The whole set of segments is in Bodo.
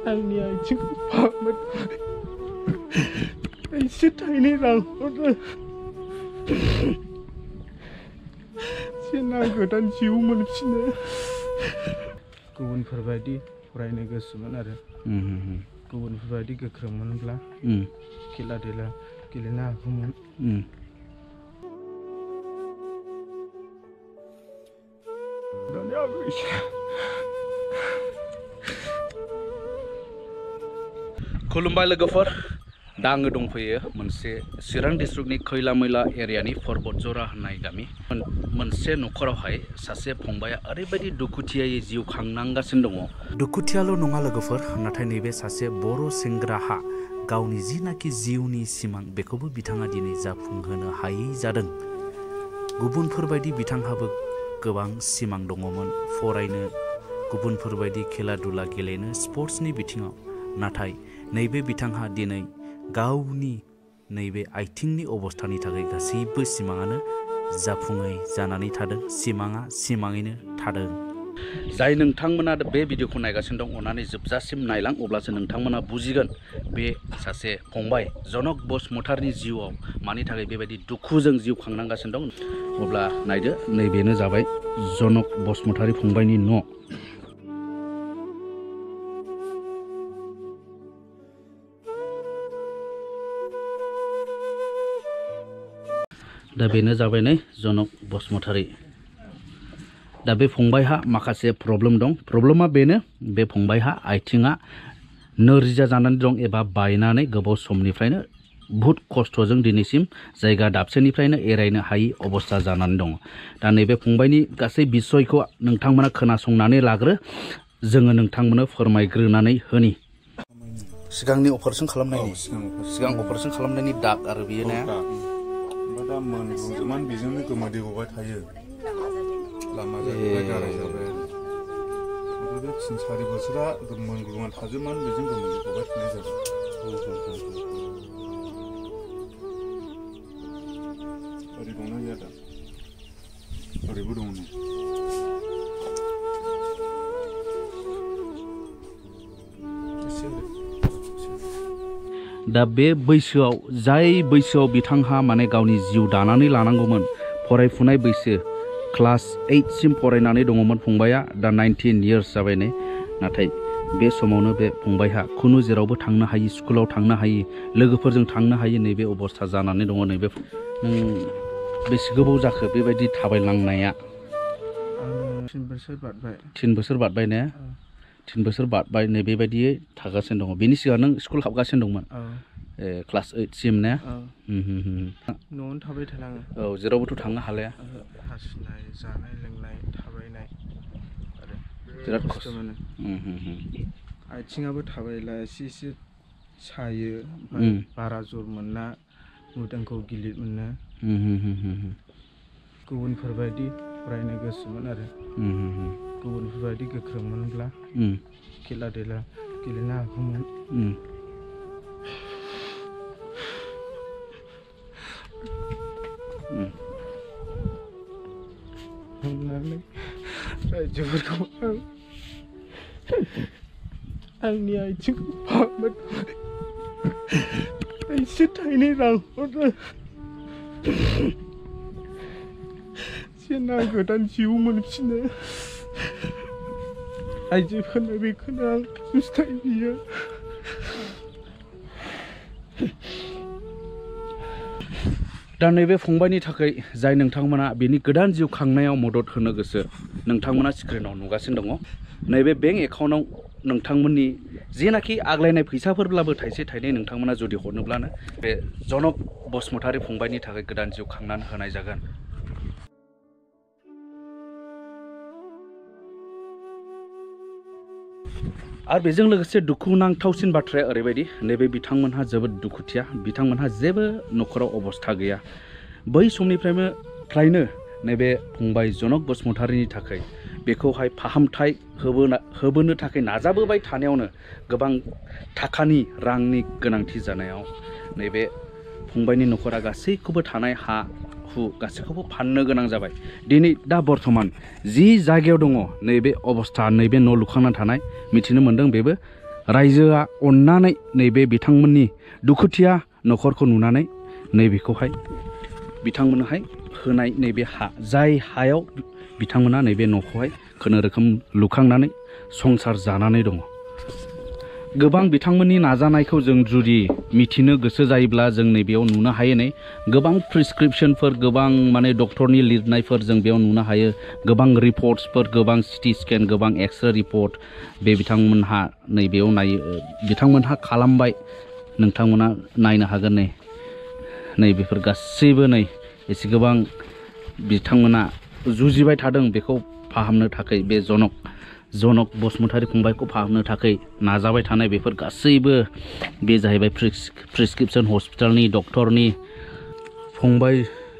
आंनि आथिंखौ फाहामनो एसे थाइनै रां हरदो जेन आं गोदान जिउ मोनफिनो गुबुनफोरबायदि फरायनो गोसोमोन आरो गुबुनफोरबायदि गोख्रोंमोनब्ला खेला देला गेलेनो हागौमोन खुलुमबाय लोगोफोर दा आङो दंफैयो मोनसे चिरां डिस्ट्रिक्टनि खैला मैला एरियानि पर्बतजरा होननाय गामि मोनसे न'खरावहाय सासे फंबाया ओरैबायदि दुखुथियायै जिउ खांनांगासिनो दङ दुखुथियाल' नङा लोगोफोर नाथाय नैबे सासे बर' सेंग्राहा गावनि जिनाखि जिउनि सिमां बेखौबो बिथाङा दिनै जाफुंहोनो हायै जादों गुबुनफोरबायदि बिथांहाबो गोबां सिमां दङमोन फरायनो गुबुनफोरबायदि खेला दुला गेलेनो स्पर्ट्सनि बिथिङाव नाथाय नैबे बिथांहा दिनै गावनि नैबे आथिंनि अबस्थानि थाखाय गासैबो सिमाङानो जाफुङै जानानै थादों सिमाङा सिमाङैनो थादों जाय नोंथांमोना बे भिडिअखौ नायगासिनो दं अननानै जोबजासिम नायलां अब्लासो नोंथांमोना बुजिगोन बे सासे फंबाय जनक बसुमतारीनि जिउआव मानि थाखाय बेबायदि दुखुजों जिउ खांनांगासिनो दं अब्ला नायदो नैबेनो जाबाय जनक बसुमतारी फंबायनि न' दा बेनो जाबाय नै जनक बसुमतारी दा बे फंबायहा माखासे प्रब्लेम दं प्रब्लेमा बेनो बे फंबायहा आथिङा नोरजिया जानानै दं एबा बायनानै गोबाव समनिफ्रायनो बहुत खस्थ'जों दिनैसिम जायगा दाबसेनिफ्रायनो एरायनो हायै अबस्था जानानै दं दा नैबे फंबायनि गासै बिसयखौ नोंथांमोना खोनासंनानै लाग्रो जोङो नोंथांमोननो फोरमायग्रोनानै होनि सिगांनि अपारेसन खालामनायनि सिगां अपारेसन खालामनायनि दाग आरो बियो ना दा मोनगुजोबमान बेजोंनो गोमोदै गबाय थायो लामा जाबाय गाराय जाबाय बे 3-4 बोसोरा मोनगुमान थाजोबमान बेजों गोमोदै गबाय थानाय जाबाय ओरै दंना गैया दा ओरैबो दङ दा बे बैसोआव जाय बैसोआव बिथांहा माने गावनि जिउ दानानै लानांगौमोन फरायफुनाय बैसो क्लास 8 सिम फरायनानै दङमोन फंबाया दा 19 इयार्स जाबाय नै नाथाय बे समावनो बे फंबायहा खुनु जेरावबो थांनो हायि स्कुलाव थांनो हायि लोगोफोरजों थांनो हायि नैबे अबस्था जानानै दङ नैबे बेसे गोबाव जाखो बेबायदि थाबायलांनाया 3 बोसोर बारबाय 3 बोसोर बारबाय ने 3 बोसोर बारबाय नै बेबायदियै थागासिनो दङ बेनि सिगां नों स्कुल हाबगासिनो दंमोन क्लास 8 सिम ने न'आवनो थाबाय थानाङो औ जेरावबोथ' थांनो हालाया हासुनाय जानाय लोंनाय थाबायनाय आरो बिराद खस्थ' मोनो आथिङाबो थाबायला एसे सायो बारा जर मोनना मोदोमखौ गिलिर मोनो गुबुनफोरबायदि फरायनो गोसोमोन आरो गुबुनफोरबायदि गोख्रोंमोनब्ला खेला देला गेलेनो हागौमोन अननानै रायजोफोरखौ आंनि आथिंखौ फाहामनो एसे थाइनै रां हरदो जेन आं गोदान जिउ मोनफिनो आइजोफोरनो बेखौनो आं हास्थायबियो दा नैबे फंबायनि थाखाय जाय नोंथांमोना बेनि गोदान जिउ खांनायाव मदद होनो गोसो नोंथांमोना स्क्रिनाव नुगासिनो दङ नैबे बेंक एकाउन्टाव नोंथांमोननि जेनाखि आग्लायनाय फैसाफोरब्लाबो थाइसे थाइनै नोंथांमोना जुदि हरनोब्लानो बे जनक बसुमतारी फंबायनि थाखाय गोदान जिउ खांनानै होनाय जागोन आरो बेजों लोगोसे दुखुनांथावसिन बाथ्राया ओरैबायदि नैबे बिथांमोनहा जोबोद दुखुथिया बिथांमोनहा जेबो न'खराव अबस्था गैया बै समनिफ्रायनो नैबे फंबाय जनक बसुमतारीनि थाखाय बेखौहाय फाहामथाय होबोनो थाखाय नाजाबोबाय थानायावनो गोबां थाखानि रांनि गोनांथि जानायाव नैबे फंबायनि न'खरा गासैखौबो थानाय हा हु गासैखौबो फाननो गोनां जाबाय दिनै दा बर्थमान जि जायगायाव दङ नैबे अबस्था नैबे न' लुखांनानै थानाय मिथिनो मोन्दों बेबो रायजोआ अननानै नैबे बिथांमोननि दुखुथिया नखरखौ नुनानै नैबेखौहाय बिथांमोननोहाय होनाय नैबे हा जाय हायाव बिथांमोना नैबे न'खौहाय खुनुरोखोम लुखांनानै संसार जानानै दङ। गोबां बिथांमोननि नाजानायखौ जों जुदि मिथिनो गोसो जायोब्ला जों नैबेयाव नुनो हायो नै गोबां प्रिस्क्रिप्शनफोर गोबां माने डक्टरनि लिरनायफोर जों बेयाव नुनो हायो गोबां रिपर्ट्सफोर गोबां सिटि स्केन गोबां एक्सरे रिपर्ट बे बिथांमोनहा नैबेयाव नायो बिथांमोनहा खालामबाय नोंथांमोना नायनो हागोन नै बेफोर गासैबो नै एसे गोबां बिथांमोना जुजिबाय थादों बेखौ फाहामनो थाखाय बे जनक बसुमतारी फंबायखौ फाहामनो थाखाय नाजाबाय थानाय बेफोर गासैबो बे जाहैबाय प्रिस्क्रिप्शन हस्पिटालनि डक्टरनि फंबाय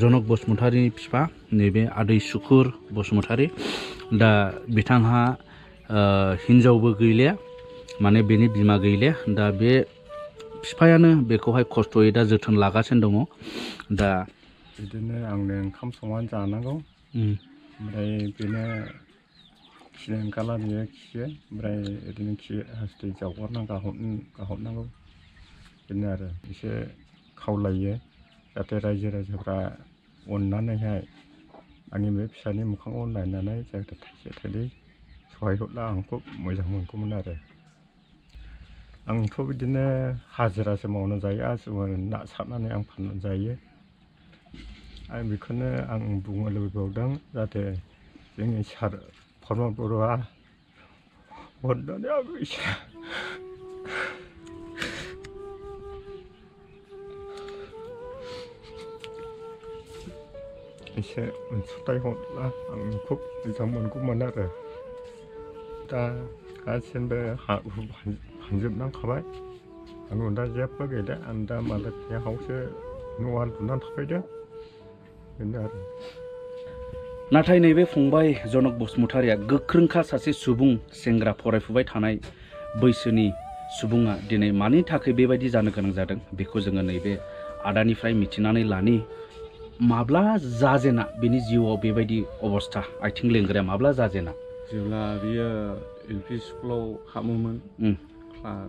जनक बसुमतारीनि बिफा नैबे आदै सुकुर बसुमतारी दा बिथांहा हिन्जावबो गैलिया माने बेनि बिमा गैलिया दा बे बिफायानो बेखौहाय खस्थ'यै दा जोथोन लागासिनो दङ। दा बिदिनो आंनो ओंखाम संनानै जानांगौ ओमफ्राय बेनो खिनो ओंखारला बियो खियो ओमफ्राय बिदिनो खि हासुदै गाहरनांगौ बिदिनो आरो एसे खावलायो जाहाथे रायजो राजाफ्रा अननानैहाय आंनि बे फिसानि मोखाङाव नायनानै जाहाथे थाइसे थाइनै सहाय हरला आं खुब मोजां मोनगौमोन आरो आंथ' बिदिनो हाजिरासो मावना जायो आरो ना सारनानै आं फाननानै जायो आं बेखौनो आं बुंनो लुबैबावदों जाहाथे जोंनि सार फरमान बर'आ अननानै आंखौ एसे अनसुंथाइ हरब्ला आं खुब मोजां मोनगौमोन आरो दा गासिबो हा हु फानजोबनांखाबाय आंनाव दा जेबो गैला आं दा मालायनि हायावसो न'आ लुनानै थाफैदों बेनो आरो नाथाय नैबे फंबाय जनक बसुमतारीया गोख्रोंखा सासे सुबुं सेंग्रा फरायफुबाय थानाय बैसोनि सुबुङा दिनै मानि थाखाय बेबायदि जानो गोनां जादों बेखौ जोङो नैबे आदानिफ्राय मिथिनानै लानि माब्ला जाजेना बिनि जिउआव बेबायदि अबस्था आथिं लेंग्राया माब्ला जाजेना जेब्ला बियो LP स्कुलाव हाबोमोन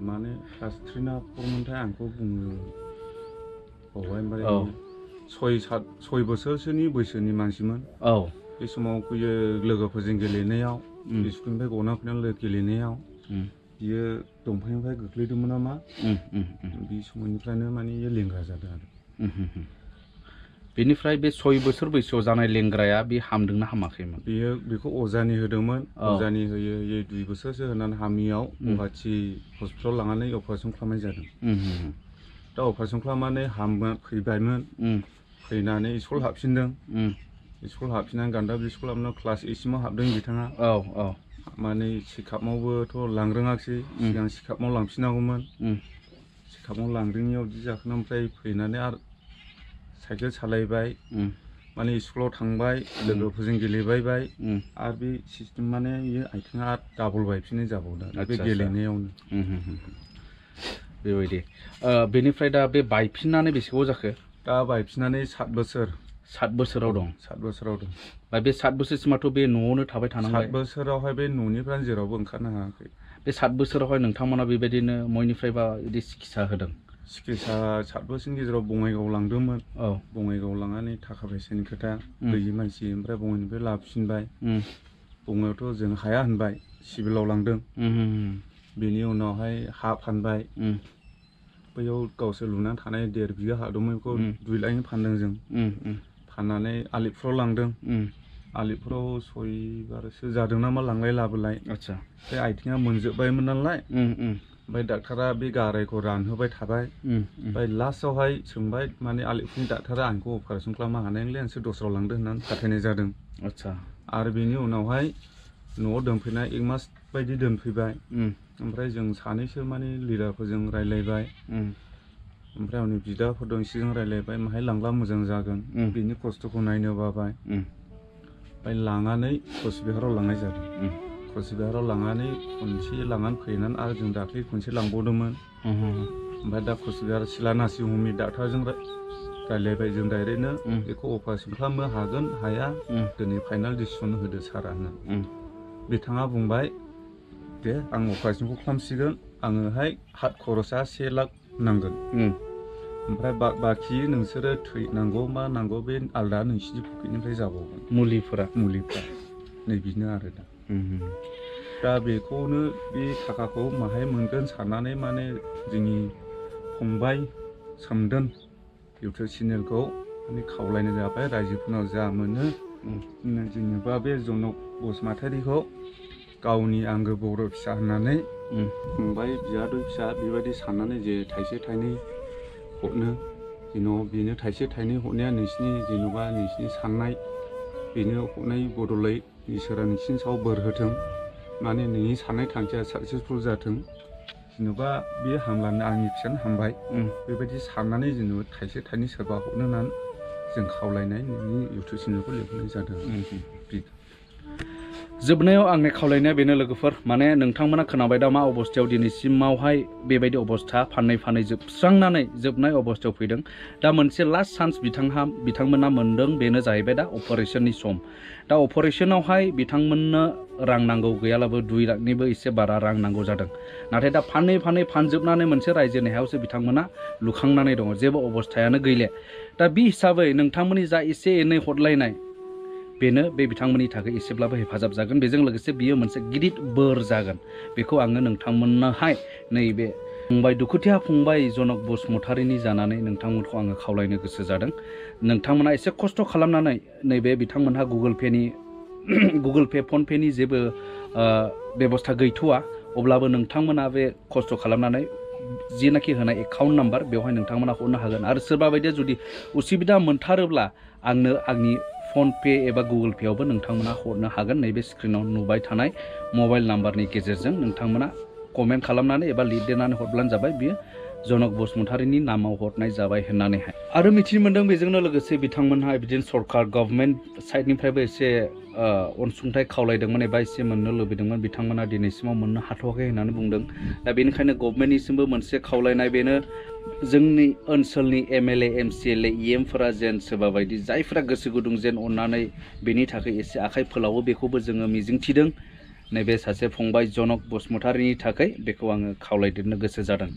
माने क्लास 3 ना 4 मोनथाय आंखौ बुङो बावबाय ओमफ्राय 6 बोसोरसोनि बैसोनि मानसिमोन बे समाव फैयो लोगोफोरजों गेलेनायाव स्कुलनिफ्राय गना फैनानै गेलेनायाव बियो दंफांनिफ्राय गोग्लैदोंमोन नामा बे समनिफ्रायनो माने लेंग्रा जादों आरो बेनिफ्राय बे 6 बोसोर बैसोआव जानाय लेंग्राया बे हामदोंना हामाखैमोन बेखौ अजानि होदोंमोन अजानि होयै 2 बोसोरसो होनानै हामियाव गुवाहाटि हस्पिटालाव लांनानै अपारेसन खालामनाय जादों दा अपारेसन खालामनानै फैबायमोन फैनानै स्कुल हाबफिनदों स्कुल हाबफिननानै गान्दाब स्कुल हाबनायाव क्लास 8 सिमाव हाबदों बिथाङा माने सिकापआवबोथ' लांरोङाखिसै सिगां सिकापआव लांफिननांगौमोन सिकापआव लांरोङियाव बिदि जाखोना ओमफ्राय फैनानै आरो साइकेल सालायबाय माने स्कुलाव थांबाय लोगोफोरजों गेलेबायबाय आरो बे सिस्टेम माने बियो आथिङा डाबल बायफिननाय जाबावदों बे गेलेनायावनो बेबायदि बेनिफ्राय दा बे बायफिननानै बेसे गोबाव जाखो दा बायफिननानै 7 बोसोराव दं 7 बोसोराव दं बे 7 बोसोरसिमाथ' बे न'आवनो थाबाय थानांबाय 7 बोसोरावहाय बे न'निफ्राय जेरावबो ओंखारनो हायाखै बे 7 बोसोरावहाय नोंथांमोना बेबायदिनो बयनिफ्रायबा बिदि सिकित्सा होदों सिकित्सा 7 बोसोरनि गेजेराव बङाइगाव लांदोंमोन बङाइगाव लांनानै थाखा फैसानि खोथा गैयि मानसि ओमफ्राय बङाइनिफ्राय लाबोफिनबाय बङाइयावथ' जों हाया होनबाय सिभिलाव लांदों बेनि उनावहाय हा फानबाय बैयाव गावसोर लुनानै थानाय 1.5 बिगा हा दंमोन बेखौ 2 लाखनि फानदों जों फाननानै आलिपुराव लांदों आलिपुराव 6 बारसो जादों नामा लांलाय लाबोलाय बे आथिङा मोनजोब्बायमोन नालाय ओमफ्राय डाक्टारा बे गारायखौ रानहोबाय थाबाय ओमफ्राय लास्टआवहाय सोंबाय माने आलिपुरनि डाक्टारा आंखौ अपारेसन खालामनो हानाय नंला नोंसोर दस्रायाव लांदो होननानै फाथायनाय जादों आरो बेनि उनावहाय न'आव दोनफैनाय 1 मास बायदि दोनफैबाय ओमफ्राय जों सानैसो माने लिडारफोरजों रायलायबाय ओमफ्राय आंनि बिदाफोर दं बिसोरजों रायलायबाय माहाय लांब्ला मोजां जागोन बिनि खस्थ'खौ नायनो बाबाय ओमफ्राय लांनानै कचबिहाराव लांनाय जादों कचबिहाराव लांनानै खनसे लांनानै फैनानै आरो जों दाख्लै खनसे लांबावदोंमोन ओमफ्राय दा कचबिहार सिला नार्सिं ह'मनि डाक्टारजों रायलायबाय जों डाइरेक्टनो बेखौ अपारेसन खालामनो हागोन हाया दिनै फाइनाल डिसिसन होदो सारा होननानै बिथाङा बुंबाय दे आं अपारेशनखौ खालामसिगोन आङोहाय हात खरसा 1 लाख नांगोन ओमफ्राय बाखि नोंसोरो थैनांगौ मा नांगौ बे आलदा नोंसिनि पकेटनिफ्राय जाबावगोन मुलिफ्रा नै बिनो आरो दा बेखौनो बे थाखाखौ माहाय मोनगोन साननानै माने जोंनि फंबाय सोमदोन इउटुब चेनेलखौ माने खावलायनाय जाबाय रायजोफोरनाव जा मोनो जेनेबा बे जनक बसुमतारीखौ गावनि आंगो बर' फिसा होननानै फंबाय बियादै फिसा बेबायदि साननानै जे थाइसे थाइनै हरनो जेन' बेनो थाइसे थाइनै हरनाया नोंसिनि जेन'बा नोंसिनि साननाय बेनो हरनाय बदलै इसोरा नोंसिनि सायाव बोर होथों माने नोंनि साननाय थांखिया साक्सेसफुल जाथों जेन'बा बे हामलानो आंनि फिसानो हामबाय बेबायदि साननानै जेनेबा थाइसे थाइनै सोरबा हरनो होननानै जों खावलायनाय नोंनि इउटुब चेनेलखौ लिंहरनाय जादों जोबनायाव आंनि खावलायनाया बेनो लोगोफोर माने नोंथांमोना खोनाबाय दा मा अबस्थायाव दिनैसिमावहाय बेबायदि अबस्था फानै जोबस्रांनानै जोबनाय अबस्थायाव फैदों दा मोनसे लास्ट चान्स बिथांमोना मोनदों बेनो जाहैबाय दा अपारेशननि सम दा अपारेशनावहाय बिथांमोननो रां नांगौ गैयालाबो 2 लाखनिबो एसे बारा रां नांगौ जादों नाथाय दा फानजोबनानै मोनसे रायजोनि हायावसो बिथांमोना लुखांनानै दङ जेबो अबस्थायानो गैले दा बे हिसाबै नोंथांमोननि जा एसे एनै हरलायनाय बेनो बे बिथांमोननि थाखाय एसेब्लाबो हेफाजाब जागोन बेजों लोगोसे बियो मोनसे गिदिर बोर जागोन बेखौ आङो नोंथांमोननोहाय नैबे फंबाय दुखुथिया फंबाय जनक बसुमतारीनि जानानै नोंथांमोनखौ आङो खावलायनो गोसो जादों नोंथांमोना एसे खस्थ' खालामनानै नैबे बिथांमोनहा गुगल पे फन पेनि जेबो बेबस्था गैथ'वा अब्लाबो नोंथांमोना बे खस्थ' खालामनानै जिनाखि होनाय एकाउन्ट नाम्बार बेवहाय नोंथांमोना हरनो हागोन आरो सोरबा बायदिया जुदि उसुबिदा मोनथारोब्ला आंनो आंनि फन पे एबा गुगल पेआवबो नोंथांमोना हरनो हागोन नैबे स्क्रिनाव नुबाय थानाय मबाइल नाम्बारनि गेजेरजों नोंथांमोना कमेन्ट खालामनानै एबा लिरदेरनानै हरब्लानो जाबाय बियो जनक बसुमतारीनि नामाव हरनाय जाबाय होननानैहाय आरो मिथिनो मोनदों बेजोंनो लोगोसे बिथांमोनहा बिदिनो सरकार गभर्नमेन्ट साइडनिफ्रायबो एसे अनसुंथाइ खावलायदोंमोन एबा एसे मोननो लुबैदोंमोन बिथांमोना दिनैसिमाव मोननो हाथ'वाखै होननानै बुंदों दा बेनिखायनो गभर्नमेन्टनिसिमबो मोनसे खावलायनाय बेनो जोंनि ओनसोलनि MLA MCLA EMफोरा जेन सोरबा बायदि जायफोरा गोसो गुदुं जेन अननानै बेनि थाखाय एसे आखाइ फोलावो बेखौबो जोङो मिजिंथिदों नैबे सासे फंबाय जनक बसुमतारीनि थाखाय बेखौ आङो खावलायदेरनो गोसो जादों